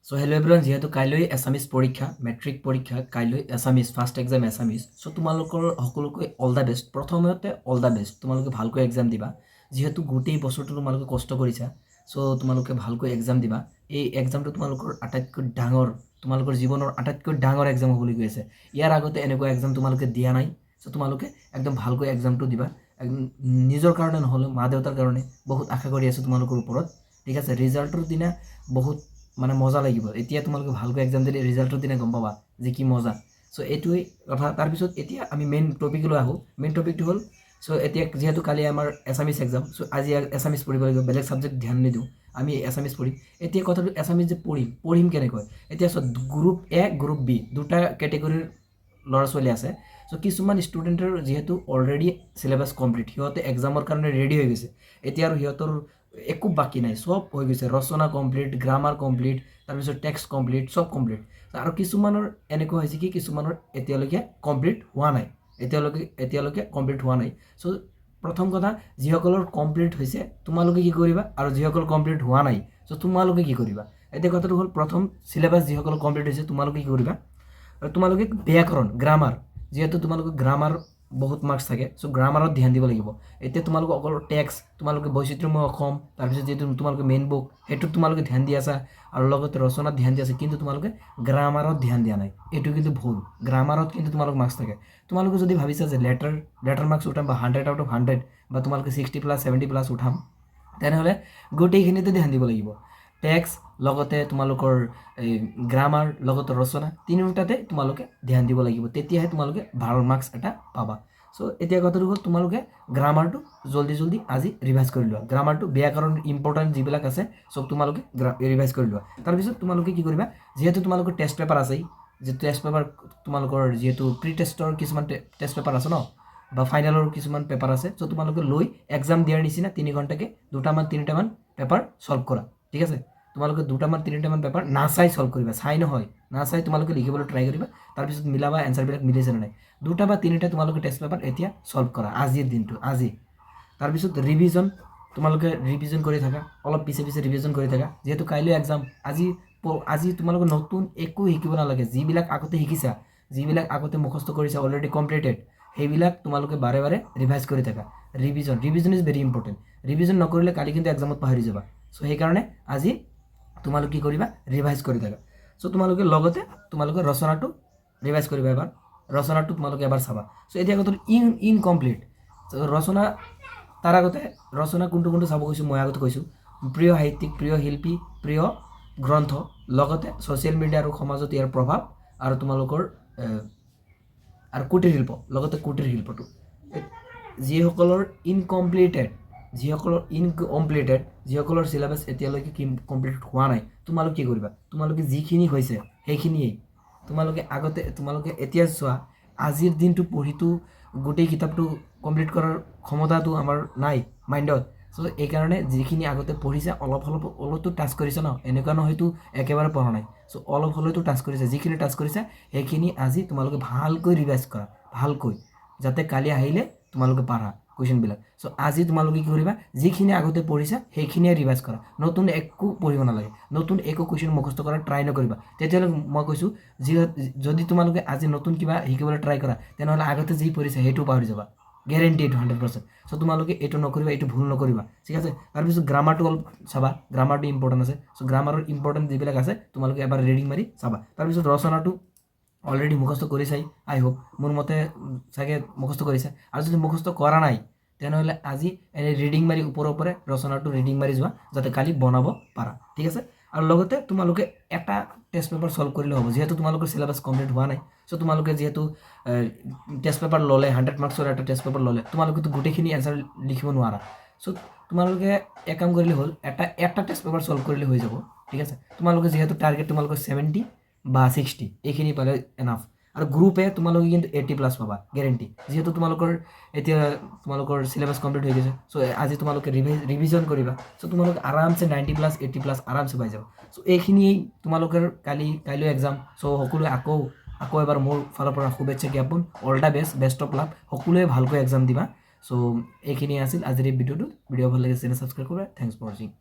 চ' hello' everyone, যিহেতু কাইলৈ এছামিছ পৰীক্ষা, মেট্ৰিক পৰীক্ষা কাইলৈ এছামিছ, ফাৰ্ষ্ট এক্সাম এছামিছ। চ' তোমালোকৰ সকলোকে অল the best. প্ৰথমতে অল the best, তোমালোকে ভালকৈ এক্সাম দিবা। যিহেতু গোটেই বছৰটো তোমালোকে কষ্ট কৰিছা, চ' তোমালোকে ভালকৈ এক্সাম দিবা। এই এক্সামটো তোমালোকৰ আটাইতকৈ ডাঙৰ, তোমালোকৰ জীৱনৰ আটাইতকৈ ডাঙৰ এক্সাম হ'বলৈ গৈ আছে। ইয়াৰ আগতে এনেকুৱা এক্সাম তোমালোকে দিয়া নাই। চ' তোমালোকে একদম ভালকৈ এক্সামটো দিবা, একদম নিজৰ কাৰণে নহ'লেও মা দেউতাৰ কাৰণে। বহুত আশা কৰি আছোঁ তোমালোকৰ ওপৰত, ঠিক আছে? ৰিজাল্টৰ দিনা বহুত মানে মজা লাগিব। এতিয়া তোমালোকে ভালকৈ এক্সাম দিলে ৰিজাল্টৰ দিনা গম পাবা যে কি মজা। চ' এইটোৱেই কথা। তাৰপিছত এতিয়া আমি মেইন টপিকলৈ আহোঁ। মেইন টপিকটো হ'ল, চ' এতিয়া যিহেতু কালি আমাৰ এছামিছ এক্সাম, চ' আজি এছামিছ পঢ়িব লাগিব। বেলেগ ছাবজেক্ট ধ্যান নিদিওঁ, আমি এছামিছ পঢ়িম। এতিয়া কথাটো, এছামিছ যে পঢ়িম, পঢ়িম কেনেকৈ? এতিয়া চোৱা, গ্ৰুপ এ, গ্ৰুপ বি, দুটা কেটেগৰীৰ ল'ৰা ছোৱালী আছে। চ' কিছুমান ষ্টুডেণ্টৰ যিহেতু অলৰেডি চিলেবাছ কমপ্লিট, সিহঁতে এক্সামৰ কাৰণে ৰেডি হৈ গৈছে। এতিয়া আৰু সিহঁতৰ একো বাকী নাই, চব হৈ গৈছে। ৰচনা কমপ্লিট, গ্ৰামাৰ কমপ্লিট, তাৰপিছত টেক্সট কমপ্লিট, চব কমপ্লিট। আৰু কিছুমানৰ এনেকুৱা হৈছে কি, কিছুমানৰ এতিয়ালৈকে কমপ্লিট হোৱা নাই, এতিয়ালৈকে কমপ্লিট হোৱা নাই। চ' প্ৰথম কথা, যিসকলৰ কমপ্লিট হৈছে তোমালোকে কি কৰিবা আৰু যিসকল কমপ্লিট হোৱা নাই, চ' তোমালোকে কি কৰিবা? এতিয়া কথাটো হ'ল, প্ৰথম চিলেবাছ যিসকল কমপ্লিট হৈছে তোমালোকে কি কৰিবা? আৰু তোমালোকে ব্যাকৰণ, গ্ৰামাৰ, যিহেতু তোমালোকে গ্ৰামাৰ বহুত মাৰ্কছ থাকে, চ' গ্ৰামাৰত ধ্যান দিব লাগিব। এতিয়া তোমালোকে অকল টেক্সট, তোমালোকে বৈচিত্ৰ্যময় অসম, তাৰপিছত যিটো তোমালোকে মেইন বুক, সেইটোত তোমালোকে ধ্যান দি আছা আৰু লগতে ৰচনাত ধ্যান দি আছা, কিন্তু তোমালোকে গ্ৰামাৰত ধ্যান দিয়া নাই। এইটো কিন্তু ভুল। গ্ৰামাৰত কিন্তু তোমালোক মাৰ্কছ থাকে। তোমালোকে যদি ভাবিছা যে লেটাৰ লেটাৰ মাৰ্কছ উঠাম বা 100 আউট অফ 100 বা তোমালোকে 60 প্লাছ, 70 প্লাছ উঠাম, তেনেহ'লে গোটেইখিনিতে ধ্যান দিব লাগিব। টেক্সট, লগতে তোমালোকৰ এই গ্ৰামাৰ, লগতে ৰচনা, তিনিওটাতে তোমালোকে ধ্যান দিব লাগিব। তেতিয়াহে তোমালোকে ভাল মাৰ্কছ এটা পাবা। চ' এতিয়া কথাটো হ'ল, তোমালোকে গ্ৰামাৰটো জল্দি জল্দি আজি ৰিভাইজ কৰি লোৱা। গ্ৰামাৰটো, ব্যাকৰণ, ইম্পৰ্টেণ্ট যিবিলাক আছে চব তোমালোকে ৰিভাইজ কৰি লোৱা। তাৰপিছত তোমালোকে কি কৰিবা? যিহেতু তোমালোকৰ টেষ্ট পেপাৰ আছেই, যে টেষ্ট পেপাৰ তোমালোকৰ যিহেতু প্ৰি টেষ্টৰ কিছুমান টেষ্ট পেপাৰ আছে ন, বা ফাইনেলৰ কিছুমান পেপাৰ আছে, চ' তোমালোকে লৈ এক্সাম দিয়াৰ নিচিনা 3 ঘণ্টাকৈ দুটামান তিনিটামান পেপাৰ ছল্ভ কৰা, ঠিক আছে? তোমালোকে দুটামান তিনিটামান পেপাৰ নাচাই ছল্ভ কৰিবা। চাই নহয়, নাচাই তোমালোকে লিখিবলৈ ট্ৰাই কৰিবা। তাৰপিছত মিলাবা এনচাৰবিলাক মিলিছে নে নাই। দুটা বা তিনিটা তোমালোকে টেষ্ট পেপাৰ এতিয়া ছল্ভ কৰা আজিৰ দিনটো, আজি। তাৰপিছত ৰিভিজন, তোমালোকে ৰিভিজন কৰি থাকা, অলপ পিছে পিছে ৰিভিজন কৰি থাকা। যিহেতু কাইলৈ এক্সাম, আজি তোমালোকে নতুন একো শিকিব নালাগে। যিবিলাক আগতে শিকিছা, যিবিলাক আগতে মুখস্থ কৰিছা, অলৰেডি কমপ্লিটেড, সেইবিলাক তোমালোকে বাৰে বাৰে ৰিভাইজ কৰি থাকা। Revision, revision is very important. Revision নকৰিলে কালি কিন্তু এক্সামত পাহৰি যাবা। চ' সেইকাৰণে আজি তোমালোকে কি কৰিবা? ৰিভাইজ কৰি থাকা। চ' তোমালোকে লগতে তোমালোকে ৰচনাটো ৰিভাইজ কৰিবা এবাৰ, ৰচনাটো তোমালোকে এবাৰ চাবা। চ' এতিয়া কথাটো ইনকমপ্লিট ৰচনা, তাৰ আগতে ৰচনা কোনটো কোনটো চাব কৈছোঁ মই আগতে কৈছোঁ। প্ৰিয় সাহিত্যিক, প্ৰিয় শিল্পী, প্ৰিয় গ্ৰন্থ, লগতে ছ'চিয়েল মিডিয়া আৰু সমাজত ইয়াৰ প্ৰভাৱ আৰু তোমালোকৰ আৰু কুটিৰ শিল্প, লগতে কুটিৰ শিল্পটো। যিসকলৰ ইনকমপ্লিটেড, যিসকলৰ চিলেবাছ এতিয়ালৈকে কি কমপ্লিট হোৱা নাই, তোমালোক কি কৰিবা? তোমালোকে যিখিনি হৈছে সেইখিনিয়েই তোমালোকে আগতে, তোমালোকে এতিয়া চোৱা, আজিৰ দিনটো পঢ়িতো গোটেই কিতাপটো কমপ্লিট কৰাৰ ক্ষমতাটো আমাৰ নাই মাইণ্ডত। চ' এইকাৰণে যিখিনি আগতে পঢ়িছা, অলপ অলপ অলপতো টাচ কৰিছা ন? এনেকুৱা নহয়তো একেবাৰে পঢ়া নাই। চ' অলপ হ'লেতো টাচ কৰিছা। যিখিনি টাচ কৰিছা সেইখিনি আজি তোমালোকে ভালকৈ ৰিভাইজ কৰা, ভালকৈ, যাতে কালি আহিলে তোমালোকে পাৰা কুৱেশ্যনবিলাক। চ' আজি তোমালোকে কি কৰিবা? যিখিনি আগতে পঢ়িছা সেইখিনিয়ে ৰিভাইজ কৰা। নতুন একো পঢ়িব নালাগে, নতুন একো কুৱেশ্যন মুখস্থ কৰাৰ ট্ৰাই নকৰিবা। তেতিয়াহ'লে মই কৈছোঁ, যদি তোমালোকে আজি নতুন কিবা শিকিবলৈ ট্ৰাই কৰা, তেনেহ'লে আগতে যি পঢ়িছা সেইটো পাহৰি যাবা, গেৰেণ্টি এইটো 100%। চ' তোমালোকে এইটো নকৰিবা, এইটো ভুল নকৰিবা, ঠিক আছে? তাৰপিছত গ্ৰামাৰটো অলপ চাবা, গ্ৰামাৰটো ইম্পৰ্টেণ্ট আছে। চ' গ্ৰামাৰৰ ইম্পৰ্টেণ্ট যিবিলাক আছে তোমালোকে এবাৰ ৰিডিং মাৰি চাবা। তাৰপিছত ৰচনাটো অলৰেডি মুখস্থ কৰিছাই, আই হোপ, মোৰ মতে চাগে মুখস্থ কৰিছে। আৰু যদি মুখস্থ কৰা নাই, তেনেহ'লে আজি এনেই ৰিডিং মাৰি ওপৰে ওপৰে ৰচনাটো ৰিডিং মাৰি যোৱা, যাতে কালি বনাব পাৰা, ঠিক আছে? আৰু লগতে তোমালোকে এটা টেষ্ট পেপাৰ ছল্ভ কৰিলে হ'ব। যিহেতু তোমালোকৰ চিলেবাছ কমপ্লিট হোৱা নাই, চ' তোমালোকে যিহেতু টেষ্ট পেপাৰ ল'লে, 100 মাৰ্কছৰ এটা টেষ্ট পেপাৰ ল'লে, তোমালোকেতো গোটেইখিনি এনচাৰ লিখিব নোৱাৰা। চ' তোমালোকে এক কাম কৰিলে হ'ল, এটা এটা টেষ্ট পেপাৰ ছল্ভ কৰিলে হৈ যাব, ঠিক আছে? তোমালোকে যিহেতু টাৰ্গেট তোমালোকৰ 70 বা 60, এইখিনি পালে এনাফ। আৰু গ্ৰুপ এ তোমালোকে কিন্তু 80 প্লাছ পাবা, গেৰেণ্টি। যিহেতু তোমালোকৰ এতিয়া তোমালোকৰ চিলেবাছ কমপ্লিট হৈ গৈছে, চ' আজি তোমালোকে ৰিভিজন কৰিবা। চ' তোমালোকে আৰামছে 90 প্লাছ, 80 প্লাছ আৰামছে পাই যাব। চ' এইখিনিয়েই তোমালোকৰ কাইলৈ এক্সাম। চ' সকলোৱে আকৌ আকৌ এবাৰ মোৰ ফালৰ পৰা শুভেচ্ছা জ্ঞাপন। All the best, best of luck। সকলোৱে ভালকৈ এক্সাম দিবা। চ' এইখিনিয়ে আছিল আজিৰ এই ভিডিঅ'টোত। ভিডিঅ' ভাল লাগিছে, চেনেল ছাবস্ক্ৰাইব কৰিবা। Thanks for watching.